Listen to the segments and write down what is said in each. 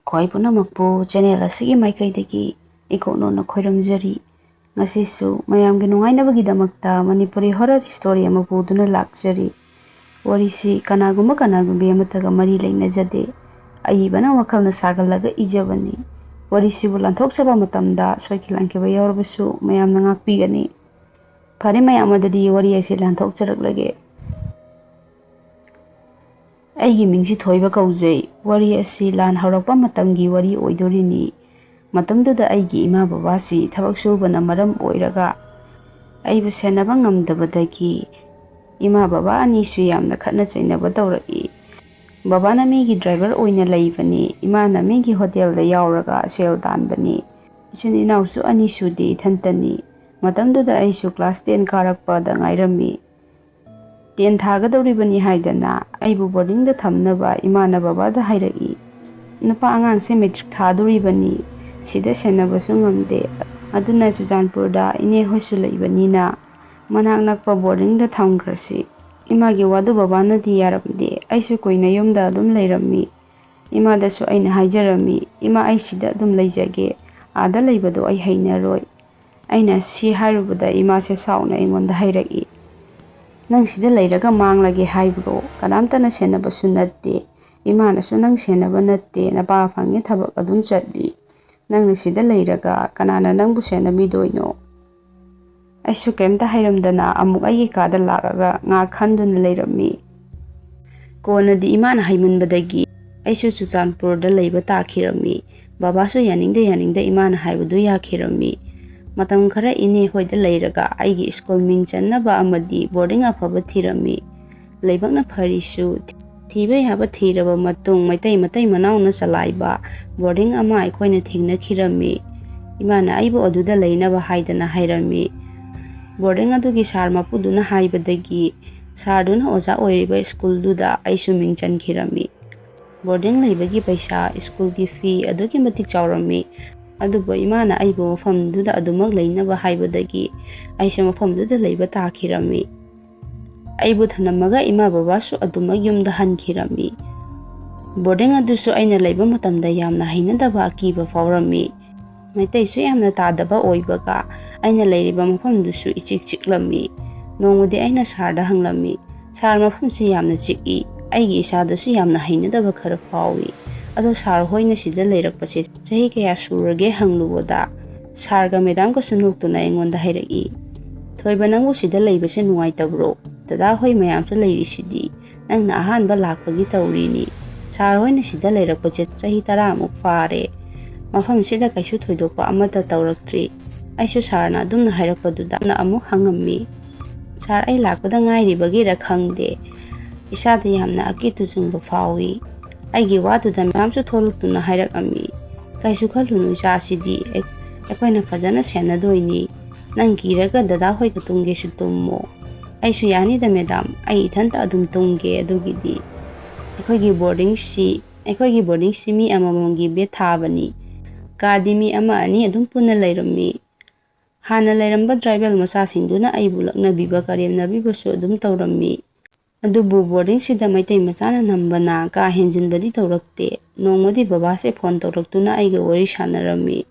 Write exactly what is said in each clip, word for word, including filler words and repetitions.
ꯈ꯭ꯋꯥꯏ ꯄꯨꯝꯅꯃꯛꯄꯨ ꯆꯦꯅꯦꯜ ꯑꯁꯤꯒꯤ ꯃꯥꯏꯀꯩꯗꯒꯤ ꯏꯀꯣꯛꯅꯣꯅ ꯈꯣꯏꯔꯝꯖꯔꯤ꯫ ꯉꯁꯤꯁꯨ ꯃꯌꯥꯝꯒꯤ ꯅꯨꯡꯉꯥꯏꯅꯕꯒꯤꯗꯃꯛꯇ ꯃꯅꯤꯄꯨꯔꯤ ꯍꯣꯔꯔ ꯁ꯭ꯇꯣꯔꯤ ꯑꯃ ꯄꯨꯗꯨꯅ ꯂꯥꯛꯆꯔꯤ꯫ ꯋꯥꯔꯤꯁꯤ ꯀꯅꯥꯒꯨꯝꯕ ꯀꯅꯥꯒꯨꯝꯕꯤ ꯑꯃꯠꯇꯒ ꯃꯔꯤ ꯂꯩꯅꯖꯗꯦ꯫ ꯑꯏꯕꯅ ꯋꯥꯈꯜꯅ ꯁꯥꯒꯠꯂꯒ ꯏꯖꯕꯅꯤ꯫ ꯋꯥꯔꯤꯁꯤꯕꯨ ꯂꯥꯟꯊꯣꯛꯆꯕ ꯃꯇꯝꯗ ꯁꯣꯏꯈꯤ ꯂꯥꯟꯈꯤꯕ ꯌꯥꯎꯔꯕꯁꯨ ꯃꯌꯥꯝꯅ ꯉꯥꯛꯄꯤꯒꯅꯤ꯫ ꯐꯔꯦ ꯃꯌꯥꯝ, ꯑꯗꯨꯗꯤ ꯋꯥꯔꯤ ꯑꯁꯤ ꯂꯥꯟꯊꯣꯛꯆꯔꯛꯂꯒꯦ꯫ ꯑꯩꯒꯤ ꯃꯤꯡꯁꯤ ꯊꯣꯏꯕ ꯀꯧꯖꯩ꯫ ꯋꯥꯔꯤ ꯑꯁꯤ ꯂꯥꯟ ꯍꯧꯔꯛꯄ ꯃꯇꯝꯒꯤ ꯋꯥꯔꯤ ꯑꯣꯏꯗꯣꯔꯤꯅꯤ꯫ ꯃꯇꯝꯗꯨꯗ ꯑꯩꯒꯤ ꯏꯃꯥ ꯕꯕꯥꯁꯤ ꯊꯕꯛ ꯁꯨꯕꯅ ꯃꯔꯝ ꯑꯣꯏꯔꯒ ꯑꯩꯕꯨ ꯁꯦꯟꯅꯕ ꯉꯝꯗꯕꯗꯒꯤ ꯏꯃꯥ ꯕꯕꯥ ꯑꯅꯤꯁꯨ ꯌꯥꯝꯅ ꯈꯠꯅ ꯆꯩꯅꯕ ꯇꯧꯔꯛꯏ꯫ ꯕꯕꯥꯅ ꯃꯤꯒꯤ ꯗ꯭ꯔꯥꯏꯚꯔ ꯑꯣꯏꯅ ꯂꯩꯕꯅꯤ, ꯏꯃꯥꯅ ꯃꯤꯒꯤ ꯍꯣꯇꯦꯜꯗ ꯌꯥꯎꯔꯒ ꯁꯦꯜ ꯇꯥꯟꯕꯅꯤ꯫ ꯏꯆꯤꯟ ꯏꯅꯥꯎꯁꯨ ꯑꯅꯤ ꯁꯨꯗꯦ, ꯏꯊꯟꯇꯅꯤ꯫ ꯃꯇꯝꯗꯨꯗ ꯑꯩꯁꯨ ꯀ꯭ꯂꯥꯁ ꯇꯦꯟ ꯀꯥꯔꯛꯄꯗ ꯉꯥꯏꯔꯝꯃꯤ꯫ ꯇꯦꯟ ꯊꯥꯒꯗꯧꯔꯤꯕꯅꯤ ꯍꯥꯏꯗꯅ ꯑꯩꯕꯨ ꯕꯣꯔꯗꯤꯡꯗ ꯊꯝꯅꯕ ꯏꯃꯥꯅ ꯕꯕꯥꯗ ꯍꯥꯏꯔꯛꯏ꯫ "ꯅꯨꯄꯥ ꯑꯉꯥꯡꯁꯦ ꯃꯦꯇ꯭ꯔꯤꯛ ꯊꯥꯗꯣꯔꯤꯕꯅꯤ, ꯁꯤꯗ ꯁꯦꯟꯅꯕꯁꯨ ꯉꯝꯗꯦ, ꯑꯗꯨꯅ ꯆꯨꯔꯆꯥꯟꯄꯨꯔꯗ ꯏꯅꯦ ꯍꯣꯏꯁꯨ ꯂꯩꯕꯅꯤꯅ ꯃꯅꯥꯛ ꯅꯛꯄ ꯕꯣꯔꯗꯤꯡꯗ ꯊꯝꯈ꯭ꯔꯁꯤ꯫" ꯏꯃꯥꯒꯤ ꯋꯥꯗꯨ ꯕꯕꯥꯅꯗꯤ ꯌꯥꯔꯝꯗꯦ꯫ ꯑꯩꯁꯨ ꯀꯨꯏꯅ ꯌꯨꯝꯗ ꯑꯗꯨꯝ ꯂꯩꯔꯝꯃꯤ꯫ ꯏꯃꯥꯗꯁꯨ ꯑꯩꯅ ꯍꯥꯏꯖꯔꯝꯃꯤ, "ꯏꯃꯥ, ꯑꯩ ꯁꯤꯗ ꯑꯗꯨꯝ ꯂꯩꯖꯒꯦ, ꯑꯥꯗ ꯂꯩꯕꯗꯣ ꯑꯩ ꯍꯩꯅꯔꯣꯏ꯫" ꯑꯩꯅ ꯁꯤ ꯍꯥꯏꯔꯨꯕꯗ ꯏꯃꯥꯁꯦ ꯁꯥꯎꯅ ꯑꯩꯉꯣꯟꯗ ꯍꯥꯏꯔꯛꯏ, "ꯅꯪ ꯁꯤꯗ ꯂꯩꯔꯒ ꯃꯥꯡꯂꯒꯦ ꯍꯥꯏꯕ꯭ꯔꯣ? ꯀꯅꯥꯝꯇꯅ ꯁꯦꯟꯅꯕꯁꯨ ꯅꯠꯇꯦ, ꯏꯃꯥꯅꯁꯨ ꯅꯪ ꯁꯦꯟꯅꯕ ꯅꯠꯇꯦ, ꯅꯄꯥ ꯐꯪꯉꯦ ꯊꯕꯛ ꯑꯗꯨꯝ ꯆꯠꯂꯤ, ꯅꯪꯅ ꯁꯤꯗ ꯂꯩꯔꯒ ꯀꯅꯥꯅ ꯅꯪꯕꯨ ꯁꯦꯟꯅꯕꯤꯗꯣꯏꯅꯣ?" ꯑꯩꯁꯨ ꯀꯩꯝꯇ ꯍꯥꯏꯔꯝꯗꯅ ꯑꯃꯨꯛ ꯑꯩꯒꯤ ꯀꯥꯗ ꯂꯥꯛꯂꯒ ꯉꯥꯏꯍꯥꯛ ꯈꯟꯗꯨꯅ ꯂꯩꯔꯝꯃꯤ꯫ ꯀꯣꯟꯅꯗꯤ ꯏꯃꯥꯅ ꯍꯥꯏꯃꯟꯕꯗꯒꯤ ꯑꯩꯁꯨ ꯆꯨꯔꯆꯥꯟꯄꯨꯔꯗ ꯂꯩꯕ ꯇꯥꯈꯤꯔꯝꯃꯤ꯫ ꯕꯕꯥꯁꯨ ꯌꯥꯅꯤꯡꯗ ꯌꯥꯅꯤꯡꯗ ꯏꯃꯥꯅ ꯍꯥꯏꯕꯗꯨ ꯌꯥꯈꯤꯔꯝꯃꯤ꯫ ꯃꯇꯝ ꯈꯔ ꯏꯅꯦ ꯍꯣꯏꯗ ꯂꯩꯔꯒ ꯑꯩꯒꯤ ꯁ꯭ꯀꯨꯜ ꯃꯤꯡ ꯆꯟꯅꯕ ꯑꯃꯗꯤ ꯕꯣꯔꯗꯤꯡ ꯑꯐꯕ ꯊꯤꯔꯝꯃꯤ꯫ ꯂꯥꯏꯕꯛꯅ ꯐꯔꯤꯁꯨ, ꯊꯤꯕ ꯌꯥꯕ ꯊꯤꯔꯕ ꯃꯇꯨꯡ ꯃꯩꯇꯩ ꯃꯇꯩ ꯃꯅꯥꯎꯅ ꯆꯂꯥꯏꯕ ꯕꯣꯔꯗꯤꯡ ꯑꯃ ꯑꯩꯈꯣꯏꯅ ꯊꯦꯡꯅꯈꯤꯔꯝꯃꯤ꯫ ꯏꯃꯥꯅ ꯑꯩꯕꯨ ꯑꯗꯨꯗ ꯂꯩꯅꯕ ꯍꯥꯏꯗꯅ ꯍꯥꯏꯔꯝꯃꯤ꯫ ꯕꯣꯔꯗꯤꯡ ꯑꯗꯨꯒꯤ ꯁꯥꯔ ꯃꯄꯨꯗꯨꯅ ꯍꯥꯏꯕꯗꯒꯤ ꯁꯥꯔꯗꯨꯅ ꯑꯣꯖꯥ ꯑꯣꯏꯔꯤꯕ ꯁ꯭ꯀꯨꯜꯗꯨꯗ ꯑꯩꯁꯨ ꯃꯤꯡ ꯆꯟꯈꯤꯔꯝꯃꯤ꯫ ꯕꯣꯔꯗꯤꯡ ꯂꯩꯕꯒꯤ ꯄꯩꯁꯥ, ꯁ꯭ꯀꯨꯜꯒꯤ ꯐꯤ ꯑꯗꯨꯛꯀꯤ ꯃꯇꯤꯛ ꯆꯥꯎꯔꯝꯃꯤ꯫ ꯑꯗꯨꯕꯨ ꯏꯃꯥꯅ ꯑꯩꯕꯨ ꯃꯐꯝꯗꯨꯗ ꯑꯗꯨꯃꯛ ꯂꯩꯅꯕ ꯍꯥꯏꯕꯗꯒꯤ ꯑꯩꯁꯨ ꯃꯐꯝꯗꯨꯗ ꯂꯩꯕ ꯇꯥꯈꯤꯔꯝꯃꯤ꯫ ꯑꯩꯕꯨ ꯊꯅꯝꯃꯒ ꯏꯃꯥ ꯕꯕꯥꯁꯨ ꯑꯗꯨꯃꯛ ꯌꯨꯝꯗ ꯍꯟꯈꯤꯔꯝꯃꯤ꯫ ꯕꯣꯔꯗꯤꯡ ꯑꯗꯨꯁꯨ ꯑꯩꯅ ꯂꯩꯕ ꯃꯇꯝꯗ ꯌꯥꯝꯅ ꯍꯩꯅꯗꯕ ꯑꯀꯤꯕ ꯐꯥꯎꯔꯝꯃꯤ꯫ ꯃꯩꯇꯩꯁꯨ ꯌꯥꯝꯅ ꯇꯥꯗꯕ ꯑꯣꯏꯕꯒ ꯑꯩꯅ ꯂꯩꯔꯤꯕ ꯃꯐꯝꯗꯨꯁꯨ ꯏꯆꯤꯛ ꯆꯤꯛꯂꯝꯃꯤ꯫ ꯅꯣꯡꯃꯗꯤ ꯑꯩꯅ ꯁꯥꯔꯗ ꯍꯪꯂꯝꯃꯤ, "ꯁꯥꯔ, ꯃꯐꯝꯁꯤ ꯌꯥꯝꯅ ꯆꯤꯛꯏ, ꯑꯩꯒꯤ ꯏꯁꯥꯗꯁꯨ ꯌꯥꯝꯅ ꯍꯩꯅꯗꯕ ꯈꯔ ꯐꯥꯎꯏ꯫ ꯑꯗꯣ ꯁꯥꯔ ꯍꯣꯏꯅ ꯁꯤꯗ ꯂꯩꯔꯛꯄꯁꯦ ꯆꯍꯤ ꯀꯌꯥ ꯁꯨꯔꯒꯦ?" ꯍꯪꯂꯨꯕꯗ ꯁꯥꯔꯒ ꯃꯦꯗꯥꯝꯒꯁꯨ ꯅꯣꯛꯇꯨꯅ ꯑꯩꯉꯣꯟꯗ ꯍꯥꯏꯔꯛꯏ, "ꯊꯣꯏꯕ, ꯅꯪꯕꯨ ꯁꯤꯗ ꯂꯩꯕꯁꯦ ꯅꯨꯡꯉꯥꯏꯇꯕ꯭ꯔꯣ? ꯗꯗꯥ ꯍꯣꯏ ꯃꯌꯥꯝꯁꯨ ꯂꯩꯔꯤꯁꯤꯗꯤ꯫ ꯅꯪꯅ ꯑꯍꯥꯟꯕ ꯂꯥꯛꯄꯒꯤ ꯇꯧꯔꯤꯅꯤ꯫ ꯁꯥꯔ ꯍꯣꯏꯅ ꯁꯤꯗ ꯂꯩꯔꯛꯄꯁꯦ ꯆꯍꯤ ꯇꯔꯥꯃꯨꯛ ꯐꯥꯔꯦ꯫ ꯃꯐꯝꯁꯤꯗ ꯀꯩꯁꯨ ꯊꯣꯏꯗꯣꯛꯄ ꯑꯃꯠꯇ ꯇꯧꯔꯛꯇ꯭ꯔꯤ꯫ ꯑꯩꯁꯨ ꯁꯥꯔꯅ ꯑꯗꯨꯝꯅ ꯍꯥꯏꯔꯛꯄꯗꯨꯗ ꯑꯃꯨꯛ ꯍꯪꯉꯝꯃꯤ, 'ꯁꯥꯔ, ꯑꯩ ꯂꯥꯛꯄꯗ ꯉꯥꯏꯔꯤꯕꯒꯤꯔ ꯈꯪꯗꯦ, ꯏꯁꯥꯗ ꯌꯥꯝꯅ ꯑꯀꯤ ꯇꯨꯖꯨꯡꯕ ꯐꯥꯎꯏ.' ꯑꯩꯒꯤ ꯋꯥꯗꯨꯗ ꯃꯦꯗꯥꯝꯁꯨ ꯊꯣꯛꯂꯛꯇꯨꯅ ꯍꯥꯏꯔꯛꯑꯝꯃꯤ, 'ꯀꯩꯁꯨ ꯈꯜꯂꯨꯅꯨ, ꯏꯆꯥꯁꯤꯗꯤ ꯑꯩ-, ꯑꯩꯈꯣꯏꯅ ꯐꯖꯅ ꯁꯦꯟꯅꯗꯣꯏꯅꯤ꯫ ꯅꯪ ꯀꯤꯔꯒ ꯗꯗꯥ ꯍꯣꯏꯒ ꯇꯨꯝꯒꯦꯁꯨ ꯇꯨꯝꯃꯣ꯫ ꯑꯩꯁꯨ ꯌꯥꯅꯤꯗ ꯃꯦꯗꯥꯝ, ꯑꯩ ꯏꯊꯟꯇ ꯑꯗꯨꯝ ꯇꯨꯝꯒꯦ꯫ ꯑꯗꯨꯒꯤꯗꯤ ꯑꯩꯈꯣꯏꯒꯤ ꯕꯣꯔꯗꯤꯡꯁꯤ, ꯑꯩꯈꯣꯏꯒꯤ ꯕꯣꯔꯗꯤꯡꯁꯤ ꯃꯤ ꯑꯃꯃꯝꯒꯤ ꯕꯦꯗ ꯊꯥꯕꯅꯤ꯫ ꯀꯥꯗꯤ ꯃꯤ ꯑꯃ ꯑꯅꯤ ꯑꯗꯨꯝ ꯄꯨꯟꯅ ꯂꯩꯔꯝꯃꯤ꯫ ꯍꯥꯟꯅ ꯂꯩꯔꯝꯕ ꯇ꯭ꯔꯥꯏꯕꯦꯜ ꯃꯆꯥꯁꯤꯡꯗꯨꯅ ꯑꯩꯕꯨ ꯂꯛꯅꯕꯤꯕ ꯀꯔꯦꯝꯅꯕꯤꯕꯁꯨ ꯑꯗꯨꯝ ꯇꯧꯔꯝꯃꯤ꯫ ꯑꯗꯨꯕꯨ ꯕꯣꯔꯗꯤꯡꯁꯤꯗ ꯃꯩꯇꯩ ꯃꯆꯥꯅ ꯅꯝꯕꯅ ꯀꯥ ꯍꯦꯟꯖꯤꯟꯕꯗꯤ ꯇꯧꯔꯛꯇꯦ꯫ ꯅꯣꯡꯃꯗꯤ ꯕꯕꯥꯁꯦ ꯐꯣꯟ ꯇꯧꯔꯛꯇꯨꯅ ꯑꯩꯒ ꯋꯥꯔꯤ ꯁꯥꯟꯅꯔꯝꯃꯤ꯫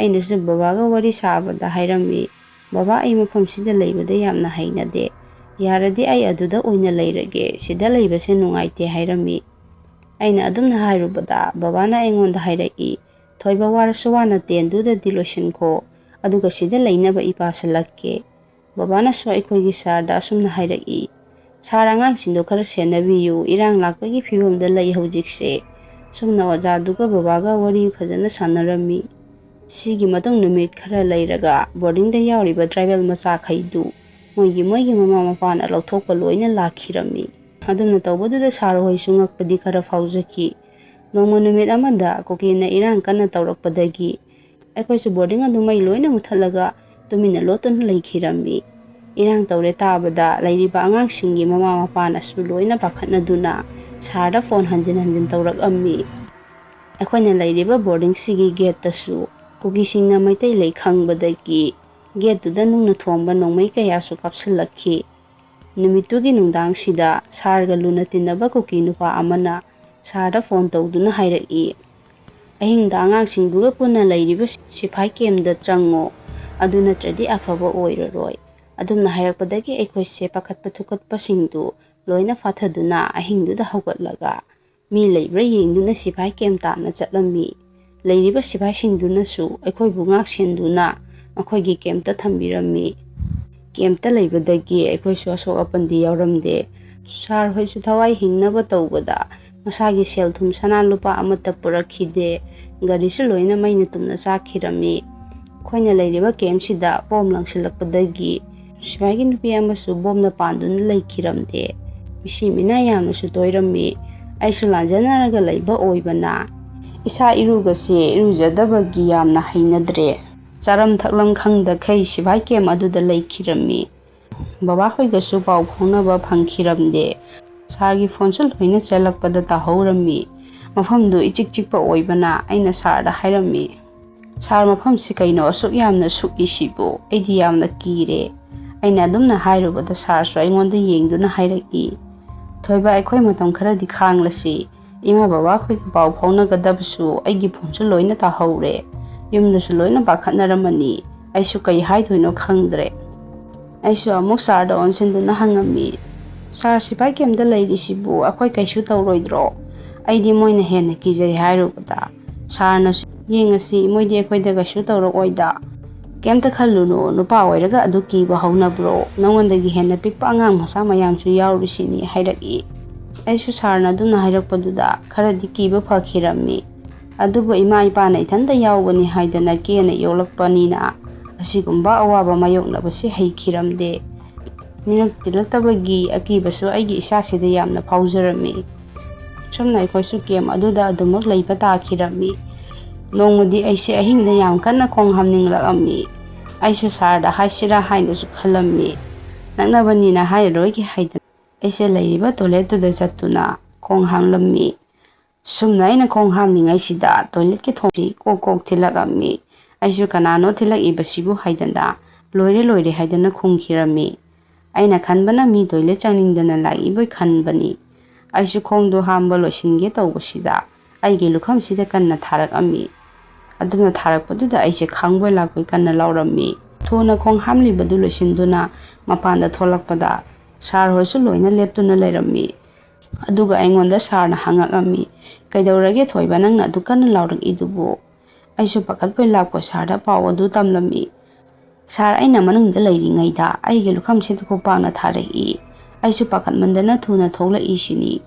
ꯑꯩꯅꯁꯨ ꯕꯕꯥꯒ ꯋꯥꯔꯤ ꯁꯥꯕꯗ ꯍꯥꯏꯔꯝꯃꯤ, "ꯕꯕꯥ, ꯑꯩ ꯃꯐꯝꯁꯤꯗ ꯂꯩꯕꯗ ꯌꯥꯝꯅ ꯍꯩꯅꯗꯦ꯫ ꯌꯥꯔꯗꯤ ꯑꯩ ꯑꯗꯨꯗ ꯑꯣꯏꯅ ꯂꯩꯔꯒꯦ꯫ ꯁꯤꯗ ꯂꯩꯕꯁꯦ ꯅꯨꯡꯉꯥꯏꯇꯦ," ꯍꯥꯏꯔꯝꯃꯤ꯫ ꯑꯩꯅ ꯑꯗꯨꯝꯅ ꯍꯥꯏꯔꯨꯕꯗ ꯕꯕꯥꯅ ꯑꯩꯉꯣꯟꯗ ꯍꯥꯏꯔꯛꯏ, "ꯊꯣꯏꯕ, ꯋꯥꯔꯁꯨ ꯋꯥꯅ ꯇꯦꯟꯗꯨꯗꯗꯤ ꯂꯣꯏꯁꯤꯟꯈꯣ, ꯑꯗꯨꯒ ꯁꯤꯗ ꯂꯩꯅꯕ ꯏ ꯄꯥꯁꯤꯜꯂꯛꯀꯦ꯫" ꯕꯕꯥꯅꯁꯨ ꯑꯩꯈꯣꯏꯒꯤ ꯁꯥꯔꯗ ꯑꯁꯨꯝꯅ ꯍꯥꯏꯔꯛꯏ, "ꯁꯥꯔ, ꯑꯉꯥꯡꯁꯤꯡꯗꯣ ꯈꯔ ꯁꯦꯟꯅꯕꯤꯌꯨ, ꯏꯔꯥꯡ ꯂꯥꯛꯄꯒꯤ ꯐꯤꯕꯝꯗ ꯂꯩ ꯍꯧꯖꯤꯛꯁꯦ꯫" ꯁꯨꯝꯅ ꯑꯣꯖꯥꯗꯨꯒ ꯕꯕꯥꯒ ꯋꯥꯔꯤ ꯐꯖꯅ ꯁꯥꯟꯅꯔꯝꯃꯤ꯫ ꯁꯤꯒꯤ ꯃꯇꯨꯡ ꯅꯨꯃꯤꯠ ꯈꯔ ꯂꯩꯔꯒ ꯕꯣꯔꯗꯤꯡꯗ ꯌꯥꯎꯔꯤꯕ ꯇ꯭ꯔꯥꯏꯕꯦꯜ ꯃꯆꯥꯈꯩꯗꯨ ꯃꯣꯏꯒꯤ ꯃꯣꯏꯒꯤ ꯃꯃꯥ ꯃꯄꯥꯅ ꯂꯧꯊꯣꯛꯄ ꯂꯣꯏꯅ ꯂꯥꯛꯈꯤꯔꯝꯃꯤ꯫ ꯑꯗꯨꯝꯅ ꯇꯧꯕꯗꯨꯗ ꯁꯥꯔ ꯍꯣꯏꯁꯨ ꯉꯛꯄꯗꯤ ꯈꯔ ꯐꯥꯎꯖꯈꯤ꯫ ꯅꯣꯡꯃ ꯅꯨꯃꯤꯠ ꯑꯃꯗ ꯀꯨꯀꯤꯅ ꯏꯔꯥꯡ ꯀꯟꯅ ꯇꯧꯔꯛꯄꯗꯒꯤ ꯑꯩꯈꯣꯏꯁꯨ ꯕꯣꯔꯗꯤꯡ ꯑꯗꯨ ꯃꯩ ꯂꯣꯏꯅ ꯃꯨꯊꯠꯂꯒ ꯇꯨꯃꯤꯟꯅ ꯂꯣꯠꯇꯨꯅ ꯂꯩꯈꯤꯔꯝꯃꯤ꯫ ꯏꯔꯥꯡ ꯇꯧꯔꯦ ꯇꯥꯕꯗ ꯂꯩꯔꯤꯕ ꯑꯉꯥꯡꯁꯤꯡꯒꯤ ꯃꯃꯥ ꯃꯄꯥꯅꯁꯨ ꯂꯣꯏꯅ ꯄꯥꯈꯠꯅꯗꯨꯅ ꯁꯥꯔꯗ ꯐꯣꯟ ꯍꯟꯖꯤꯟ ꯍꯟꯖꯤꯟ ꯇꯧꯔꯛꯑꯝꯃꯤ꯫ ꯑꯩꯈꯣꯏꯅ ꯂꯩꯔꯤꯕ ꯕꯣꯔꯗꯤꯡꯁꯤꯒꯤ ꯒꯦꯠꯇꯁꯨ ꯀꯨꯀꯤꯁꯤꯡꯅ ꯃꯩꯇꯩ ꯂꯩ ꯈꯪꯕꯗꯒꯤ ꯒꯦꯠꯇꯨꯗ ꯅꯨꯡꯅ ꯊꯣꯡꯕ ꯅꯣꯡꯃꯩ ꯀꯌꯥꯁꯨ ꯀꯥꯞꯁꯤꯜꯂꯛꯈꯤ꯫ ꯅꯨꯃꯤꯠꯇꯨꯒꯤ ꯅꯨꯡꯗꯥꯡꯁꯤꯗ ꯁꯥꯔꯒ ꯂꯨꯅ ꯇꯤꯟꯅꯕ ꯀꯨꯀꯤ ꯅꯨꯄꯥ ꯑꯃꯅ ꯁꯥꯔꯗ ꯐꯣꯟ ꯇꯧꯗꯨꯅ ꯍꯥꯏꯔꯛꯏ, "ꯑꯍꯤꯡꯗ ꯑꯉꯥꯡꯁꯤꯡꯗꯨꯒ ꯄꯨꯟꯅ ꯂꯩꯔꯤꯕ ꯁꯤꯐꯥꯏ ꯀꯦꯝꯗ ꯆꯪꯉꯣ, ꯑꯗꯨ ꯅꯠꯇ꯭ꯔꯗꯤ ꯑꯐꯕ ꯑꯣꯏꯔꯔꯣꯏ"꯫ ꯑꯗꯨꯝꯅ ꯍꯥꯏꯔꯛꯄꯗꯒꯤ ꯑꯩꯈꯣꯏꯁꯦ ꯄꯥꯈꯠꯄ ꯊꯨꯀꯠꯄꯁꯤꯡꯗꯨ ꯂꯣꯏꯅ ꯐꯥꯊꯗꯨꯅ ꯑꯍꯤꯡꯗꯨꯗ ꯍꯧꯒꯠꯂꯒ ꯃꯤ ꯂꯩꯕ꯭ꯔꯥ ꯌꯦꯡꯗꯨꯅ ꯁꯤꯐꯥꯏ ꯀꯦꯝ ꯇꯥꯟꯅ ꯆꯠꯂꯝꯃꯤ꯫ ꯂꯩꯔꯤꯕ ꯁꯤꯐꯥꯏꯁꯤꯡꯗꯨꯅꯁꯨ ꯑꯩꯈꯣꯏꯕꯨ ꯉꯥꯛ ꯁꯦꯟꯗꯨꯅ ꯃꯈꯣꯏꯒꯤ ꯀꯦꯝꯇ ꯊꯝꯕꯤꯔꯝꯃꯤ꯫ ꯀꯦꯝꯇ ꯂꯩꯕꯗꯒꯤ ꯑꯩꯈꯣꯏꯁꯨ ꯑꯁꯣꯛ ꯑꯄꯟꯗꯤ ꯌꯥꯎꯔꯝꯗꯦ꯫ ꯁꯥꯔ ꯍꯣꯏꯁꯨ ꯊꯋꯥꯏ ꯍꯤꯡꯅꯕ ꯇꯧꯕꯗ ꯃꯁꯥꯒꯤ ꯁꯦꯜ ꯊꯨꯝ ꯁꯅꯥ ꯂꯨꯄꯥ ꯑꯃꯠꯇ ꯄꯨꯔꯛꯈꯤꯗꯦ꯫ ꯒꯥꯔꯤꯁꯨ ꯂꯣꯏꯅ ꯃꯩꯅ ꯇꯨꯝꯅ ꯆꯥꯛꯈꯤꯔꯝꯃꯤ꯫ ꯑꯩꯈꯣꯏꯅ ꯂꯩꯔꯤꯕ ꯀꯦꯝꯁꯤꯗ ꯕꯣꯝ ꯂꯪꯁꯤꯜꯂꯛꯄꯗꯒꯤ ꯁꯤꯐꯥꯏꯒꯤ ꯅꯨꯄꯤ ꯑꯃꯁꯨ ꯕꯣꯝꯅ ꯄꯥꯟꯗꯨꯅ ꯂꯩꯈꯤꯔꯝꯗꯦ꯫ ꯃꯤꯁꯤ ꯃꯤꯅꯥ ꯌꯥꯝꯅꯁꯨ ꯇꯣꯏꯔꯝꯃꯤ꯫ ꯑꯩꯁꯨ ꯂꯥꯟꯖꯅꯔꯒ ꯂꯩꯕ ꯑꯣꯏꯕꯅ ꯏꯁꯥ ꯏꯔꯨꯒꯁꯦ ꯏꯔꯨꯖꯗꯕꯒꯤ ꯌꯥꯝꯅ ꯍꯩꯅꯗ꯭ꯔꯦ꯫ ꯆꯥꯔꯝ ꯊꯛꯂꯝ ꯈꯪꯗꯈꯩ ꯁꯤꯐꯥꯏ ꯀꯦꯝ ꯑꯗꯨꯗ ꯂꯩꯈꯤꯔꯝꯃꯤ꯫ ꯕꯕꯥ ꯍꯣꯏꯒꯁꯨ ꯄꯥꯎ ꯐꯥꯎꯅꯕ ꯐꯪꯈꯤꯔꯝꯗꯦ꯫ ꯁꯥꯔꯒꯤ ꯐꯣꯟꯁꯨ ꯂꯣꯏꯅ ꯆꯦꯜꯂꯛꯄꯗ ꯇꯥꯍꯧꯔꯝꯃꯤ꯫ ꯃꯐꯝꯗꯨ ꯏꯆꯤꯛ ꯆꯤꯛꯄ ꯑꯣꯏꯕꯅ ꯑꯩꯅ ꯁꯥꯔꯗ ꯍꯥꯏꯔꯝꯃꯤ, "ꯁꯥꯔ, ꯃꯐꯝꯁꯤ ꯀꯩꯅꯣ ꯑꯁꯨꯛ ꯌꯥꯝꯅ ꯁꯨꯛꯏꯁꯤꯕꯨ? ꯑꯩꯗꯤ ꯌꯥꯝꯅ ꯀꯤꯔꯦ"꯫ ꯑꯩꯅ ꯑꯗꯨꯝꯅ ꯍꯥꯏꯔꯨꯕꯗ ꯁꯥꯔꯁꯨ ꯑꯩꯉꯣꯟꯗ ꯌꯦꯡꯗꯨꯅ ꯍꯥꯏꯔꯛꯏ, "ꯊꯣꯏꯕ, ꯑꯩꯈꯣꯏ ꯃꯇꯝ ꯈꯔꯗꯤ ꯈꯥꯡꯂꯁꯤ꯫ ꯏꯃꯥ ꯕꯕꯥ ꯑꯩꯈꯣꯏꯒ ꯄꯥꯎ ꯐꯥꯎꯅꯒꯗꯕꯁꯨ ꯑꯩꯒꯤ ꯐꯣꯟꯁꯨ ꯂꯣꯏꯅ ꯇꯥꯍꯧꯔꯦ꯫ ꯌꯨꯝꯗꯁꯨ ꯂꯣꯏꯅ ꯄꯥꯈꯠꯅꯔꯝꯃꯅꯤ꯫ ꯑꯩꯁꯨ ꯀꯩ ꯍꯥꯏꯗꯣꯏꯅꯣ ꯈꯪꯗ꯭ꯔꯦ"꯫ ꯑꯩꯁꯨ ꯑꯃꯨꯛ ꯁꯥꯔꯗ ꯑꯣꯟꯁꯤꯟꯗꯨꯅ ꯍꯪꯉꯝꯃꯤ, "ꯁꯥꯔ, ꯁꯤꯐꯥꯏ ꯀꯦꯝꯇ ꯂꯩꯔꯤꯁꯤꯕꯨ ꯑꯩꯈꯣꯏ ꯀꯩꯁꯨ ꯇꯧꯔꯣꯏꯗ꯭ꯔꯣ?" ꯑꯩꯗꯤ ꯃꯣꯏꯅ ꯍꯦꯟꯅ ꯀꯤꯖꯩ ꯍꯥꯏꯔꯨꯕꯗ ꯁꯥꯔꯅꯁꯨ, "ꯌꯦꯡꯉꯁꯤ, ꯃꯣꯏꯗꯤ ꯑꯩꯈꯣꯏꯗ ꯀꯩꯁꯨ ꯇꯧꯔꯛꯑꯣꯏꯗ꯫ ꯀꯩꯝꯇ ꯈꯜꯂꯨꯅꯨ, ꯅꯨꯄꯥ ꯑꯣꯏꯔꯒ ꯑꯗꯨ ꯀꯤꯕ ꯍꯧꯅꯕ꯭ꯔꯣ? ꯅꯉꯣꯟꯗꯒꯤ ꯍꯦꯟꯅ ꯄꯤꯛꯄ ꯑꯉꯥꯡ ꯃꯆꯥ ꯃꯌꯥꯝꯁꯨ ꯌꯥꯎꯔꯤꯁꯤꯅꯤ" ꯍꯥꯏꯔꯛꯏ꯫ ꯑꯩꯁꯨ ꯁꯥꯔꯅ ꯑꯗꯨꯝꯅ ꯍꯥꯏꯔꯛꯄꯗꯨꯗ ꯈꯔꯗꯤ ꯀꯤꯕ ꯐꯈꯤꯔꯝꯃꯤ꯫ ꯑꯗꯨꯕꯨ ꯏꯃꯥ ꯏꯄꯥꯅ ꯏꯊꯟꯇ ꯌꯥꯎꯕꯅꯤ ꯍꯥꯏꯗꯅ ꯀꯦꯅ ꯌꯣꯛꯂꯛꯄꯅꯤꯅ ꯑꯁꯤꯒꯨꯝꯕ ꯑꯋꯥꯕ ꯃꯥꯌꯣꯛꯅꯕꯁꯤ ꯍꯩꯈꯤꯔꯝꯗꯦ꯫ ꯅꯤꯡꯉꯛ ꯇꯤꯜꯂꯛꯇꯕꯒꯤ ꯑꯀꯤꯕꯁꯨ ꯑꯩꯒꯤ ꯏꯁꯥꯁꯤꯗ ꯌꯥꯝꯅ ꯐꯥꯎꯖꯔꯝꯃꯤ꯫ ꯁꯨꯝꯅ ꯑꯩꯈꯣꯏꯁꯨ ꯀꯦꯝ ꯑꯗꯨꯗ ꯑꯗꯨꯃꯛ ꯂꯩꯕ ꯇꯥꯈꯤꯔꯝꯃꯤ꯫ ꯅꯣꯡꯃꯗꯤ ꯑꯩꯁꯦ ꯑꯍꯤꯡꯗ ꯌꯥꯝ ꯀꯟꯅ ꯈꯣꯡ ꯍꯥꯝꯅꯤꯡꯂꯛꯑꯝꯃꯤ꯫ ꯑꯩꯁꯨ ꯁꯥꯔꯗ ꯍꯥꯏꯁꯤꯔꯥ ꯍꯥꯏꯅꯁꯨ ꯈꯜꯂꯝꯃꯤ꯫ ꯅꯛꯅꯕꯅꯤꯅ ꯍꯥꯏꯔꯔꯣꯏꯒꯦ ꯍꯥꯏꯗꯅ ꯑꯩꯁꯦ ꯂꯩꯔꯤꯕ ꯇꯣꯏꯂꯦꯠꯇꯨꯗ ꯆꯠꯇꯨꯅ ꯈꯣꯡ ꯍꯥꯝꯂꯝꯃꯤ꯫ ꯁꯨꯝꯅ ꯑꯩꯅ ꯈꯣꯡ ꯍꯥꯝꯂꯤꯉꯩꯁꯤꯗ ꯇꯣꯏꯂꯦꯠꯀꯤ ꯊꯣꯡꯁꯤ ꯀꯣꯛ ꯀꯣꯛ ꯊꯤꯜꯂꯛꯑꯝꯃꯤ꯫ ꯑꯩꯁꯨ "ꯀꯅꯥꯅꯣ ꯊꯤꯜꯂꯛꯏꯕꯁꯤꯕꯨ?" ꯍꯥꯏꯗꯅ "ꯂꯣꯏꯔꯦ, ꯂꯣꯏꯔꯦ" ꯍꯥꯏꯗꯅ ꯈꯨꯝꯈꯤꯔꯝꯃꯤ꯫ ꯑꯩꯅ ꯈꯟꯕꯅ ꯃꯤ ꯇꯣꯏꯂꯦꯠ ꯆꯪꯅꯤꯡꯗꯅ ꯂꯥꯛꯏꯕꯣꯏ ꯈꯟꯕꯅꯤ꯫ ꯑꯩꯁꯨ ꯈꯣꯡꯗꯣ ꯍꯥꯝꯕ ꯂꯣꯏꯁꯤꯟꯒꯦ ꯇꯧꯕꯁꯤꯗ ꯑꯩꯒꯤ ꯂꯨꯈꯝꯁꯤꯗ ꯀꯟꯅ ꯊꯥꯔꯛꯑꯝꯃꯤ꯫ ꯑꯗꯨꯝꯅ ꯊꯥꯔꯛꯄꯗꯨꯗ ꯑꯩꯁꯦ ꯈꯪꯕꯣꯏ ꯂꯥꯛꯄꯣꯏ ꯀꯟꯅ ꯂꯥꯎꯔꯝꯃꯤ꯫ ꯊꯨꯅ ꯈꯣꯡ ꯍꯥꯝꯂꯤꯕꯗꯨ ꯂꯣꯏꯁꯤꯟꯗꯨꯅ ꯃꯄꯥꯟꯗ ꯊꯣꯛꯂꯛꯄꯗ ꯁꯥꯔ ꯍꯣꯏꯁꯨ ꯂꯣꯏꯅ ꯂꯦꯞꯇꯨꯅ ꯂꯩꯔꯝꯃꯤ꯫ ꯑꯗꯨꯒ ꯑꯩꯉꯣꯟꯗ ꯁꯥꯔꯅ ꯍꯪꯉꯛꯑꯝꯃꯤ, "ꯀꯩꯗꯧꯔꯒꯦ ꯊꯣꯏꯕ, ꯅꯪꯅ ꯑꯗꯨ ꯀꯟꯅ ꯂꯥꯎꯔꯛꯏꯗꯨꯕꯨ?" ꯑꯩꯁꯨ ꯄꯥꯈꯠꯄꯣꯏ ꯂꯥꯛꯄꯣꯏ ꯁꯥꯔꯗ ꯄꯥꯎ ꯑꯗꯨ ꯇꯝꯂꯝꯃꯤ꯫ ꯁꯥꯔ, ꯑꯩꯅ ꯃꯅꯨꯡꯗ ꯂꯩꯔꯤꯉꯩꯗ ꯑꯩꯒꯤ ꯂꯨꯈꯝꯁꯤꯗ ꯈꯨꯄꯥꯛꯅ ꯊꯥꯔꯛꯏ꯫ ꯑꯩꯁꯨ ꯄꯥꯈꯠꯃꯟꯗꯅ ꯊꯨꯅ ꯊꯣꯛꯂꯛꯏꯁꯤꯅꯤ꯫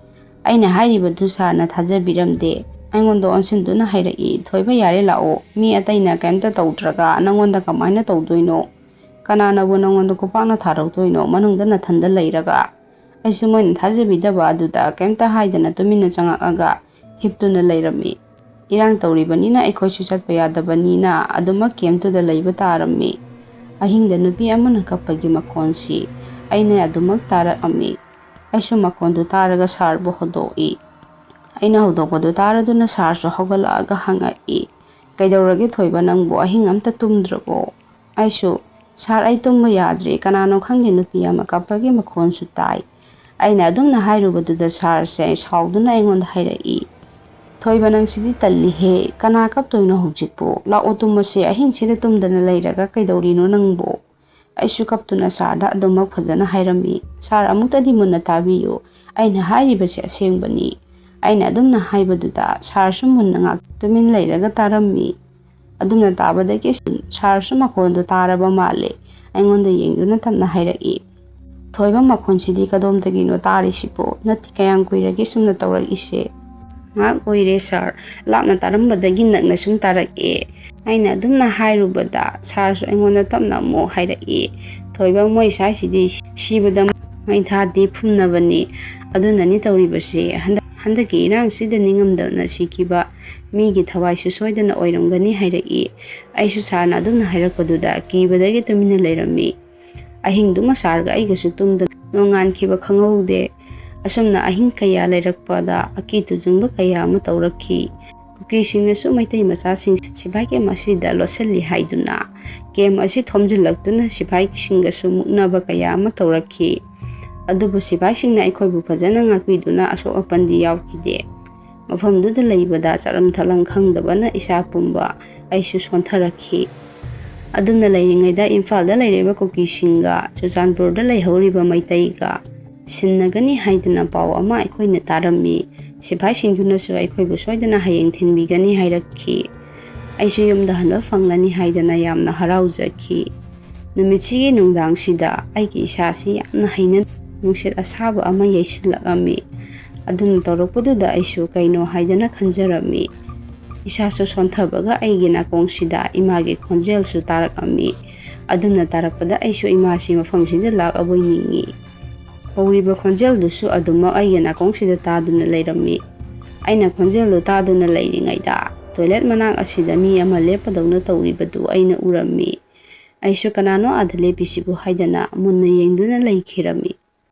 ꯑꯩꯅ ꯍꯥꯏꯔꯤꯕꯗꯨ ꯁꯥꯔꯅ ꯊꯥꯖꯕꯤꯔꯝꯗꯦ꯫ ꯑꯩꯉꯣꯟꯗ ꯑꯣꯟꯁꯤꯟꯗꯨꯅ ꯍꯥꯏꯔꯛꯏ, "ꯊꯣꯏꯕ, ꯌꯥꯔꯦ, ꯂꯥꯛꯑꯣ꯫ ꯃꯤ ꯑꯇꯩꯅ ꯀꯩꯝꯇ ꯇꯧꯗ꯭ꯔꯒ ꯅꯪꯉꯣꯟꯗ ꯀꯃꯥꯏꯅ ꯇꯧꯗꯣꯏꯅꯣ? ꯀꯅꯥꯅꯕꯨ ꯅꯪꯉꯣꯟꯗ ꯈꯨꯄꯥꯛꯅ ꯊꯥꯔꯛꯇꯣꯏꯅꯣ, ꯃꯅꯨꯡꯗ ꯅꯊꯟꯗ ꯂꯩꯔꯒ?" ꯑꯩꯁꯨ ꯃꯣꯏꯅ ꯊꯥꯖꯕꯤꯗꯕ ꯑꯗꯨꯗ ꯀꯩꯝꯇ ꯍꯥꯏꯗꯅ ꯇꯨꯃꯤꯟꯅ ꯆꯪꯉꯛꯑꯒ ꯍꯤꯞꯇꯨꯅ ꯂꯩꯔꯝꯃꯤ꯫ ꯏꯔꯥꯡ ꯇꯧꯔꯤꯕꯅꯤꯅ ꯑꯩꯈꯣꯏꯁꯨ ꯆꯠꯄ ꯌꯥꯗꯕꯅꯤꯅ ꯑꯗꯨꯃꯛ ꯀꯦꯝꯇꯨꯗ ꯂꯩꯕ ꯇꯥꯔꯝꯃꯤ꯫ ꯑꯍꯤꯡꯗ ꯅꯨꯄꯤ ꯑꯃꯅ ꯀꯞꯄꯒꯤ ꯃꯈꯣꯟꯁꯤ ꯑꯩꯅ ꯑꯗꯨꯃꯛ ꯇꯥꯔꯛꯑꯝꯃꯤ꯫ ꯑꯩꯁꯨ ꯃꯈꯣꯟꯗꯨ ꯇꯥꯔꯒ ꯁꯥꯔꯕꯨ ꯍꯧꯗꯣꯛꯏ꯫ ꯑꯩꯅ ꯍꯧꯗꯣꯛꯄꯗꯨ ꯇꯥꯔꯗꯨꯅ ꯁꯥꯔꯁꯨ ꯍꯧꯒꯠꯂꯛꯑꯒ ꯍꯪꯉꯛꯏ, "ꯀꯩꯗꯧꯔꯒꯦ ꯊꯣꯏꯕ, ꯅꯪꯕꯨ ꯑꯍꯤꯡ ꯑꯝꯇ ꯇꯨꯝꯗ꯭ꯔꯕꯣ?" ꯑꯩꯁꯨ, "ꯁꯥꯔ, ꯑꯩ ꯇꯨꯝꯕ ꯌꯥꯗ꯭ꯔꯦ, ꯀꯅꯥꯅꯣ ꯈꯪꯗꯦ, ꯅꯨꯄꯤ ꯑꯃ ꯀꯞꯄꯒꯤ ꯃꯈꯣꯟꯁꯨ ꯇꯥꯏ"꯫ ꯑꯩꯅ ꯑꯗꯨꯝꯅ ꯍꯥꯏꯔꯨꯕꯗꯨꯗ ꯁꯥꯔꯁꯦ ꯁꯥꯎꯗꯨꯅ ꯑꯩꯉꯣꯟꯗ ꯍꯥꯏꯔꯛꯏ, "ꯊꯣꯏꯕ, ꯅꯪꯁꯤꯗꯤ ꯇꯜꯂꯤꯍꯦ, ꯀꯅꯥ ꯀꯞꯇꯣꯏꯅꯣ ꯍꯧꯖꯤꯛꯄꯨ? ꯂꯥꯛꯑꯣ ꯇꯨꯝꯃꯁꯦ, ꯑꯍꯤꯡꯁꯤꯗ ꯇꯨꯝꯗꯅ ꯂꯩꯔꯒ ꯀꯩꯗꯧꯔꯤꯅꯣ ꯅꯪꯕꯨ?" ꯑꯩꯁꯨ ꯀꯞꯇꯨꯅ ꯁꯥꯔꯗ ꯑꯗꯨꯃꯛ ꯐꯖꯅ ꯍꯥꯏꯔꯝꯃꯤ꯫ "ꯁꯥꯔ, ꯑꯃꯨꯛꯇꯗꯤ ꯃꯨꯟꯅ ꯇꯥꯕꯤꯌꯨ, ꯑꯩꯅ ꯍꯥꯏꯔꯤꯕꯁꯤ ꯑꯁꯦꯡꯕꯅꯤ"꯫ ꯑꯩꯅ ꯑꯗꯨꯝꯅ ꯍꯥꯏꯕꯗꯨꯗ ꯁꯥꯔꯁꯨ ꯃꯨꯟꯅ ꯉꯥꯛ ꯇꯨꯃꯤꯟ ꯂꯩꯔꯒ ꯇꯥꯔꯝꯃꯤ꯫ ꯑꯗꯨꯝꯅ ꯇꯥꯕꯗꯒꯤ ꯁꯥꯔꯁꯨ ꯃꯈꯣꯟꯗꯨ ꯇꯥꯔꯕ ꯃꯥꯜꯂꯦ꯫ ꯑꯩꯉꯣꯟꯗ ꯌꯦꯡꯗꯨꯅ ꯇꯞꯅ ꯍꯥꯏꯔꯛꯏ, "ꯊꯣꯏꯕ, ꯃꯈꯣꯟꯁꯤꯗꯤ ꯀꯗꯣꯝꯗꯒꯤꯅꯣ ꯇꯥꯔꯤꯁꯤꯕꯣ? ꯅꯠꯇꯦ, ꯀꯌꯥꯝ ꯀꯨꯏꯔꯒꯦ ꯁꯨꯝꯅ ꯇꯧꯔꯛꯏꯁꯦ?" "ꯉꯥꯏꯍꯥꯛ ꯑꯣꯏꯔꯦ ꯁꯥꯔ, ꯂꯥꯞꯅ ꯇꯥꯔꯝꯕꯗꯒꯤ ꯅꯛꯅ ꯁꯨꯝ ꯇꯥꯔꯛꯑꯦ"꯫ ꯑꯩꯅ ꯑꯗꯨꯝꯅ ꯍꯥꯏꯔꯨꯕꯗ ꯁꯥꯔꯁꯨ ꯑꯩꯉꯣꯟꯗ ꯇꯞꯅ ꯑꯃꯨꯛ ꯍꯥꯏꯔꯛꯏ, "ꯊꯣꯏꯕ, ꯃꯣꯏ ꯁ꯭ꯋꯥꯏꯁꯤꯗꯤ ꯁꯤꯕꯗ ꯃꯩ ꯊꯥꯗꯦ, ꯐꯨꯝꯅꯕꯅꯤ꯫ ꯑꯗꯨꯅꯅꯤ ꯇꯧꯔꯤꯕꯁꯦ꯫ ꯍꯟꯗꯛ, ꯍꯟꯗꯛꯀꯤ ꯏꯔꯥꯡꯁꯤꯗ ꯅꯤꯡꯉꯝꯗꯅ ꯁꯤꯈꯤꯕ ꯃꯤꯒꯤ ꯊꯋꯥꯏꯁꯨ ꯁꯣꯏꯗꯅ ꯑꯣꯏꯔꯝꯒꯅꯤ" ꯍꯥꯏꯔꯛꯏ꯫ ꯑꯩꯁꯨ ꯁꯥꯔꯅ ꯑꯗꯨꯝꯅ ꯍꯥꯏꯔꯛꯄꯗꯨꯗ ꯀꯤꯕꯗꯒꯤ ꯇꯨꯃꯤꯟꯅ ꯂꯩꯔꯝꯃꯤ꯫ ꯑꯍꯤꯡꯗꯨꯃ ꯁꯥꯔꯒ ꯑꯩꯒꯁꯨ ꯇꯨꯝꯗꯅ ꯅꯣꯡꯉꯥꯟꯈꯤꯕ ꯈꯪꯍꯧꯗꯦ꯫ ꯑꯁꯨꯝꯅ ꯑꯍꯤꯡ ꯀꯌꯥ ꯂꯩꯔꯛꯄꯗ ꯑꯀꯤ ꯇꯨꯖꯨꯡꯕ ꯀꯌꯥ ꯑꯃ ꯇꯧꯔꯛꯈꯤ꯫ ꯀꯨꯀꯤꯁꯤꯡꯅꯁꯨ ꯃꯩꯇꯩ ꯃꯆꯥꯁꯤꯡ ꯁꯤꯐꯥꯏ ꯀꯦꯝ ꯑꯁꯤꯗ ꯂꯣꯠꯁꯤꯜꯂꯤ ꯍꯥꯏꯗꯨꯅ ꯀꯦꯝ ꯑꯁꯤ ꯊꯣꯝꯖꯤꯜꯂꯛꯇꯨꯅ ꯁꯤꯐꯥꯏꯁꯤꯡꯒꯁꯨ ꯃꯨꯛꯅꯕ ꯀꯌꯥ ꯑꯃ ꯇꯧꯔꯛꯈꯤ꯫ ꯑꯗꯨꯕꯨ ꯁꯤꯐꯥꯏꯁꯤꯡꯅ ꯑꯩꯈꯣꯏꯕꯨ ꯐꯖꯅ ꯉꯥꯛꯄꯤꯗꯨꯅ ꯑꯁꯣꯛ ꯑꯄꯟꯗꯤ ꯌꯥꯎꯈꯤꯗꯦ꯫ ꯃꯐꯝꯗꯨꯗ ꯂꯩꯕꯗ ꯆꯠꯂꯝ ꯊꯠꯂꯝ ꯈꯪꯗꯕꯅ ꯏꯁꯥ ꯄꯨꯝꯕ ꯑꯩꯁꯨ ꯁꯣꯟꯊꯔꯛꯈꯤ꯫ ꯑꯗꯨꯝꯅ ꯂꯩꯔꯤꯉꯩꯗ ꯏꯝꯐꯥꯜꯗ ꯂꯩꯔꯤꯕ ꯀꯨꯀꯤꯁꯤꯡꯒ ꯆꯨꯔꯆꯥꯟꯄꯨꯔꯗ ꯂꯩꯍꯧꯔꯤꯕ ꯃꯩꯇꯩꯒ ꯁꯤꯟꯅꯒꯅꯤ ꯍꯥꯏꯗꯅ ꯄꯥꯎ ꯑꯃ ꯑꯩꯈꯣꯏꯅ ꯇꯥꯔꯝꯃꯤ꯫ ꯁꯤꯐꯥꯏꯁꯤꯡꯗꯨꯅꯁꯨ ꯑꯩꯈꯣꯏꯕꯨ ꯁꯣꯏꯗꯅ ꯍꯌꯦꯡ ꯊꯤꯟꯕꯤꯒꯅꯤ ꯍꯥꯏꯔꯛꯈꯤ꯫ ꯑꯩꯁꯨ ꯌꯨꯝꯗ ꯍꯟꯕ ꯐꯪꯂꯅꯤ ꯍꯥꯏꯗꯅ ꯌꯥꯝꯅ ꯍꯔꯥꯎꯖꯈꯤ꯫ ꯅꯨꯃꯤꯠꯁꯤꯒꯤ ꯅꯨꯡꯗꯥꯡꯁꯤꯗ ꯑꯩꯒꯤ ꯏꯁꯥꯁꯤ ꯌꯥꯝꯅ ꯍꯩꯅ ꯅꯨꯡꯁꯤꯠ ꯑꯁꯥꯕ ꯑꯃ ꯌꯩꯁꯤꯜꯂꯛꯂꯝꯃꯤ꯫ ꯑꯗꯨꯝꯅ ꯇꯧꯔꯛꯄꯗꯨꯗ ꯑꯩꯁꯨ ꯀꯩꯅꯣ ꯍꯥꯏꯗꯅ ꯈꯟꯖꯔꯝꯃꯤ꯫ ꯏꯁꯥꯁꯨ ꯁꯣꯟꯊꯕꯒ ꯑꯩꯒꯤ ꯅꯥꯀꯣꯡꯁꯤꯗ ꯏꯃꯥꯒꯤ ꯈꯣꯟꯖꯦꯜꯁꯨ ꯇꯥꯔꯛꯂꯝꯃꯤ꯫ ꯑꯗꯨꯝꯅ ꯇꯥꯔꯛꯄꯗ ꯑꯩꯁꯨ ꯏꯃꯥꯁꯤ ꯃꯐꯝꯁꯤꯗ ꯂꯥꯛꯂꯕꯣꯏ ꯅꯤꯡꯏ꯫ ꯀꯧꯔꯤꯕ ꯈꯣꯟꯖꯦꯜꯗꯨꯁꯨ ꯑꯗꯨꯃꯛ ꯑꯩꯒꯤ ꯅꯥꯀꯣꯡꯁꯤꯗ ꯇꯥꯗꯨꯅ ꯂꯩꯔꯝꯃꯤ꯫ ꯑꯩꯅ ꯈꯣꯟꯖꯦꯜꯗꯨ ꯇꯥꯗꯨꯅ ꯂꯩꯔꯤꯉꯩꯗ ꯇꯣꯏꯂꯦꯠ ꯃꯅꯥꯛ ꯑꯁꯤꯗ ꯃꯤ ꯑꯃ ꯂꯦꯞꯄꯗꯧꯅ ꯇꯧꯔꯤꯕꯗꯨ ꯑꯩꯅ ꯎꯔꯝꯃꯤ꯫ ꯑꯩꯁꯨ "ꯀꯅꯥꯅꯣ ꯑꯥꯗ ꯂꯦꯞꯄꯤꯁꯤꯕꯨ?" ꯍꯥꯏꯗꯅ ꯃꯨꯟꯅ ꯌꯦꯡꯗꯨꯅ ꯂꯩꯈꯤꯔꯝꯃꯤ꯫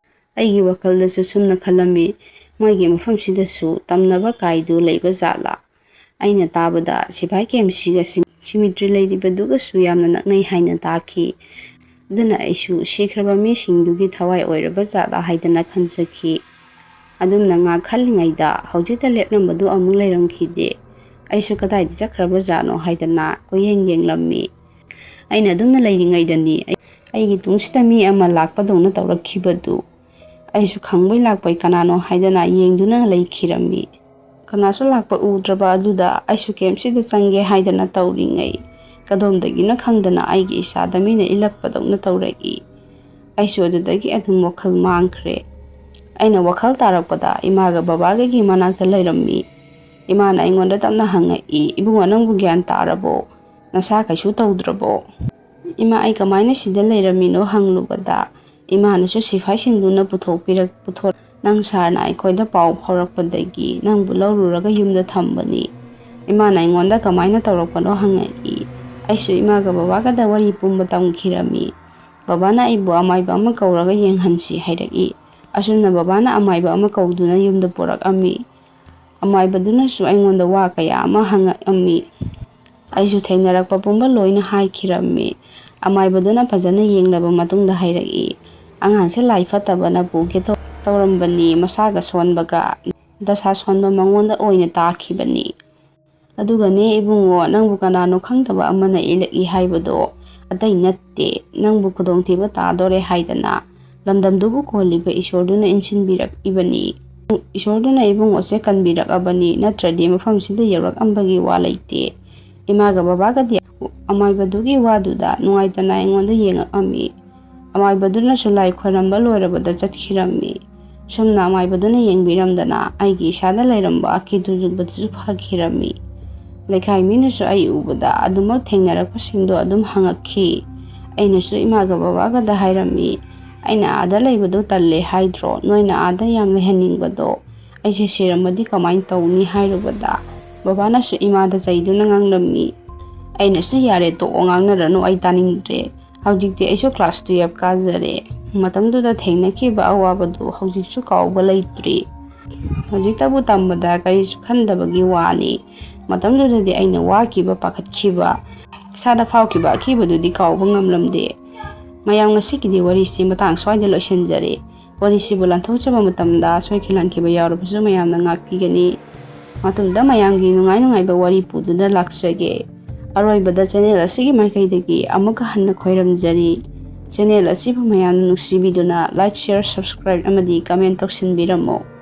ꯑꯩꯒꯤ ꯋꯥꯈꯜꯗꯁꯨ ꯁꯨꯝꯅ ꯈꯜꯂꯝꯃꯤ, "ꯃꯣꯏꯒꯤ ꯃꯐꯝꯁꯤꯗꯁꯨ ꯇꯝꯅꯕ ꯀꯥꯏꯗꯨ ꯂꯩꯕ ꯖꯥꯠꯂꯥ?" ꯑꯩꯅ ꯇꯥꯕꯗ ꯁꯤꯐꯥꯏ ꯀꯦꯝꯁꯤꯒ ꯁꯤꯝ-, ꯁꯤꯃꯤꯇ꯭ꯔꯤ ꯂꯩꯔꯤꯕꯗꯨꯒꯁꯨ ꯌꯥꯝꯅ ꯅꯛꯅꯩ ꯍꯥꯏꯅ ꯇꯥꯈꯤ꯫ ꯑꯗꯨꯅ ꯑꯩꯁꯨ ꯁꯤꯈ꯭ꯔꯕ ꯃꯤꯁꯤꯡꯗꯨꯒꯤ ꯊꯋꯥꯏ ꯑꯣꯏꯔꯕ ꯖꯥꯠꯂꯥ ꯍꯥꯏꯗꯅ ꯈꯟꯖꯈꯤ꯫ ꯑꯗꯨꯝꯅ ꯉꯥꯛ ꯈꯜꯂꯤꯉꯩꯗ ꯍꯧꯖꯤꯛꯇ ꯂꯦꯞꯂꯝꯕꯗꯨ ꯑꯃꯨꯛ ꯂꯩꯔꯝꯈꯤꯗꯦ꯫ ꯑꯩꯁꯨ "ꯀꯗꯥꯏꯗ ꯆꯠꯈ꯭ꯔꯕ ꯖꯥꯠꯅꯣ?" ꯍꯥꯏꯗꯅ ꯀꯣꯏꯌꯦꯡ ꯌꯦꯡꯂꯝꯃꯤ꯫ ꯑꯩꯅ ꯑꯗꯨꯝꯅ ꯂꯩꯔꯤꯉꯩꯗꯅꯤ ꯑꯩ-, ꯑꯩꯒꯤ ꯇꯨꯡꯁꯤꯗ ꯃꯤ ꯑꯃ ꯂꯥꯛꯄꯗꯧꯅ ꯇꯧꯔꯛꯈꯤꯕꯗꯨ꯫ ꯑꯩꯁꯨ ꯈꯪꯕꯣꯏ ꯂꯥꯛꯄꯣꯏ ꯀꯅꯥꯅꯣ ꯍꯥꯏꯗꯅ ꯌꯦꯡꯗꯨꯅ ꯂꯩꯈꯤꯔꯝꯃꯤ꯫ ꯀꯅꯥꯁꯨ ꯂꯥꯛꯄ ꯎꯗ꯭ꯔꯕ ꯑꯗꯨꯗ ꯑꯩꯁꯨ ꯀꯦꯝꯁꯤꯗ ꯆꯪꯒꯦ ꯍꯥꯏꯗꯅ ꯇꯧꯔꯤꯉꯩ, ꯀꯗꯣꯝꯗꯒꯤꯅꯣ ꯈꯪꯗꯅ ꯑꯩꯒꯤ ꯏꯁꯥꯗ ꯃꯤꯅ ꯏꯜꯂꯛꯄꯗꯧꯅ ꯇꯧꯔꯛꯏ꯫ ꯑꯩꯁꯨ ꯑꯗꯨꯗꯒꯤ ꯑꯗꯨꯝ ꯋꯥꯈꯜ ꯃꯥꯡꯈ꯭ꯔꯦ꯫ ꯑꯩꯅ ꯋꯥꯈꯜ ꯇꯥꯔꯛꯄꯗ ꯏꯃꯥꯒ ꯕꯕꯥꯒꯒꯤ ꯃꯅꯥꯛꯇ ꯂꯩꯔꯝꯃꯤ꯫ ꯏꯃꯥꯅ ꯑꯩꯉꯣꯟꯗ ꯇꯞꯅ ꯍꯪꯉꯛꯏ, "ꯏꯕꯨꯡꯉꯣ, ꯅꯪꯕꯨ ꯒ꯭ꯌꯥꯟ ꯇꯥꯔꯕꯣ? ꯅꯁꯥ ꯀꯩꯁꯨ ꯇꯧꯗ꯭ꯔꯕꯣ?" "ꯏꯃꯥ, ꯑꯩ ꯀꯃꯥꯏꯅ ꯁꯤꯗ ꯂꯩꯔꯝꯃꯤꯅꯣ?" ꯍꯪꯂꯨꯕꯗ, ꯏꯃꯥꯅꯁꯨ ꯁꯤꯐꯥꯏꯁꯤꯡꯗꯨꯅ ꯄꯨꯊꯣꯛꯄꯤꯔꯛ-, ꯄꯨꯊꯣꯛ-, "ꯅꯪ ꯁꯥꯔꯅ ꯑꯩꯈꯣꯏꯗ ꯄꯥꯎ ꯐꯥꯎꯔꯛꯄꯗꯒꯤ ꯅꯪꯕꯨ ꯂꯧꯔꯨꯔꯒ ꯌꯨꯝꯗ ꯊꯝꯕꯅꯤ꯫ ꯏꯃꯥꯅ ꯑꯩꯉꯣꯟꯗ ꯀꯃꯥꯏꯅ ꯇꯧꯔꯛꯄꯅꯣ?" ꯍꯪꯉꯛꯏ꯫ ꯑꯩꯁꯨ ꯏꯃꯥꯒ ꯕꯕꯥꯒꯗ ꯋꯥꯔꯤ ꯄꯨꯝꯕ ꯇꯝꯈꯤꯔꯝꯃꯤ꯫ ꯕꯕꯥꯅ ꯑꯩꯕꯨ ꯑꯃꯥꯏꯕ ꯑꯃ ꯀꯧꯔꯒ ꯌꯦꯡꯍꯟꯁꯤ ꯍꯥꯏꯔꯛꯏ꯫ ꯑꯁꯨꯝꯅ ꯕꯕꯥꯅ ꯑꯃꯥꯏꯕ ꯑꯃ ꯀꯧꯗꯨꯅ ꯌꯨꯝꯗ ꯄꯨꯔꯛꯑꯝꯃꯤ꯫ ꯑꯃꯥꯏꯕꯗꯨꯅꯁꯨ ꯑꯩꯉꯣꯟꯗ ꯋꯥ ꯀꯌꯥ ꯑꯃ ꯍꯪꯉꯛꯑꯝꯃꯤ꯫ ꯑꯩꯁꯨ ꯊꯦꯡꯅꯔꯛꯄ ꯄꯨꯝꯕ ꯂꯣꯏꯅ ꯍꯥꯏꯈꯤꯔꯝꯃꯤ꯫ ꯑꯃꯥꯏꯕꯗꯨꯅ ꯐꯖꯅ ꯌꯦꯡꯂꯕ ꯃꯇꯨꯡꯗ ꯍꯥꯏꯔꯛꯏ, ꯑꯉꯥꯡꯁꯦ ꯂꯥꯏ ꯐꯠꯇꯕꯅ ꯄꯨꯒꯦ ꯇꯧ- ꯇꯧꯔꯝꯕꯅꯤ, ꯃꯁꯥꯒ ꯁꯣꯟꯕꯒ꯫ ꯗꯁꯥ ꯁꯣꯟꯕ ꯃꯉꯣꯟꯗ ꯑꯣꯏꯅ ꯇꯥꯈꯤꯕꯅꯤ꯫ ꯑꯗꯨꯒꯅꯦ ꯏꯕꯨꯡꯉꯣ, ꯅꯪꯕꯨ ꯀꯅꯥꯅꯣ ꯈꯪꯗꯕ ꯑꯃꯅ ꯏꯜꯂꯛꯏ ꯍꯥꯏꯕꯗꯣ ꯑꯇꯩ ꯅꯠꯇꯦ, ꯅꯪꯕꯨ ꯈꯨꯗꯣꯡꯊꯤꯕ ꯇꯥꯗꯣꯔꯦ ꯍꯥꯏꯗꯅ ꯂꯝꯗꯝꯗꯨꯕꯨ ꯀꯣꯜꯂꯤꯕ ꯏꯁꯣꯔꯗꯨꯅ ꯏꯟꯁꯤꯟꯕꯤꯔꯛꯏꯕꯅꯤ꯫ ꯏꯁꯣꯔꯗꯨꯅ ꯏꯕꯨꯡꯉꯣꯁꯦ ꯀꯟꯕꯤꯔꯛꯑꯕꯅꯤ, ꯅꯠꯇ꯭ꯔꯗꯤ ꯃꯐꯝꯁꯤꯗ ꯌꯧꯔꯛꯑꯝꯕꯒꯤ ꯋꯥ ꯂꯩꯇꯦ꯫ ꯏꯃꯥꯒ ꯕꯕꯥꯒꯗꯤ ꯑꯃꯥꯏꯕꯗꯨꯒꯤ ꯋꯥꯗꯨꯗ ꯅꯨꯡꯉꯥꯏꯇꯅ ꯑꯩꯉꯣꯟꯗ ꯌꯦꯡꯉꯛꯑꯝꯃꯤ꯫ ꯑꯃꯥꯏꯕꯗꯨꯅꯁꯨ ꯂꯥꯏ ꯈꯣꯏꯔꯝꯕ ꯂꯣꯏꯔꯕꯗ ꯆꯠꯈꯤꯔꯝꯃꯤ꯫ ꯁꯨꯝꯅ ꯑꯃꯥꯏꯕꯗꯨꯅ ꯌꯦꯡꯕꯤꯔꯝꯗꯅ ꯑꯩꯒꯤ ꯏꯁꯥꯗ ꯂꯩꯔꯝꯕ ꯑꯀꯤꯗꯨꯖꯨꯕꯗꯨꯁꯨ ꯐꯈꯤꯔꯝꯃꯤ꯫ ꯂꯩꯀꯥꯏ ꯃꯤꯅꯁꯨ ꯑꯩ ꯎꯕꯗ ꯑꯗꯨꯃꯛ ꯊꯦꯡꯅꯔꯛꯄꯁꯤꯡꯗꯣ ꯑꯗꯨꯝ ꯍꯪꯉꯛꯈꯤ꯫ ꯑꯩꯅꯁꯨ ꯏꯃꯥꯒ ꯕꯕꯥꯒꯗ ꯍꯥꯏꯔꯝꯃꯤ, "ꯑꯩꯅ ꯑꯥꯗ ꯂꯩꯕꯗꯣ ꯇꯜꯂꯦ ꯍꯥꯏꯗ꯭ꯔꯣ? ꯅꯣꯏꯅ ꯑꯥꯗ ꯌꯥꯝ ꯂꯩꯍꯟꯅꯤꯡꯕꯗꯣ꯫ ꯑꯩꯁꯦ ꯁꯤꯔꯝꯃꯗꯤ ꯀꯃꯥꯏꯅ ꯇꯧꯅꯤ?" ꯍꯥꯏꯔꯨꯕꯗ ꯕꯕꯥꯅꯁꯨ ꯏꯃꯥꯗ ꯆꯩꯗꯨꯅ ꯉꯥꯡꯂꯝꯃꯤ꯫ ꯑꯩꯅꯁꯨ, "ꯌꯥꯔꯦ, ꯇꯣꯛꯑꯣ, ꯉꯥꯡꯅꯔꯅꯨ, ꯑꯩ ꯇꯥꯅꯤꯡꯗ꯭ꯔꯦ꯫ ꯍꯧꯖꯤꯛꯇꯤ ꯑꯩꯁꯨ ꯀ꯭ꯂꯥꯁ ꯇꯨꯌꯦꯜꯞ ꯀꯥꯖꯔꯦ꯫ ꯃꯇꯝꯗꯨꯗ ꯊꯦꯡꯅꯈꯤꯕ ꯑꯋꯥꯕꯗꯨ ꯍꯧꯖꯤꯛꯁꯨ ꯀꯥꯎꯕ ꯂꯩꯇ꯭ꯔꯤ꯫ ꯍꯧꯖꯤꯛꯇꯕꯨ ꯇꯝꯕꯗ ꯀꯔꯤꯁꯨ ꯈꯟꯗꯕꯒꯤ ꯋꯥꯅꯤ꯫ ꯃꯇꯝꯗꯨꯗꯗꯤ ꯑꯩꯅ ꯋꯥꯈꯤꯕ, ꯄꯥꯈꯠꯈꯤꯕ, ꯏꯁꯥꯗ ꯐꯥꯎꯈꯤꯕ ꯑꯀꯤꯕꯗꯨꯗꯤ ꯀꯥꯎꯕ ꯉꯝꯂꯝꯗꯦ꯫ ꯃꯌꯥꯝ, ꯉꯁꯤꯒꯤꯗꯤ ꯋꯥꯔꯤꯁꯤ ꯃꯇꯥꯡ ꯁ꯭ꯋꯥꯏꯗ ꯂꯣꯏꯁꯤꯟꯖꯔꯦ꯫ ꯋꯥꯔꯤꯁꯤꯕꯨ ꯂꯥꯟꯊꯣꯛꯆꯕ ꯃꯇꯝꯗ ꯁꯣꯏꯈꯤ ꯂꯥꯟꯈꯤꯕ ꯌꯥꯎꯔꯕꯁꯨ ꯃꯌꯥꯝꯅ ꯉꯥꯛꯄꯤꯒꯅꯤ꯫ ꯃꯇꯨꯡꯗ ꯃꯌꯥꯝꯒꯤ ꯅꯨꯡꯉꯥꯏ ꯅꯨꯡꯉꯥꯏꯕ ꯋꯥꯔꯤ ꯄꯨꯗꯨꯅ ꯂꯥꯛꯆꯒꯦ꯫ ꯑꯔꯣꯏꯕꯗ ꯆꯦꯅꯦꯜ ꯑꯁꯤꯒꯤ ꯃꯥꯏꯀꯩꯗꯒꯤ ꯑꯃꯨꯛꯀ ꯍꯟꯅ ꯈꯣꯏꯔꯝꯖꯔꯤ꯫ ꯆꯦꯅꯦꯜ ꯑꯁꯤꯕꯨ ꯃꯌꯥꯝꯅ ꯅꯨꯡꯁꯤꯕꯤꯗꯨꯅ like, share, subscribe ꯑꯃꯗꯤ comment ꯇꯧꯁꯤꯟꯕꯤꯔꯝꯃꯨ꯫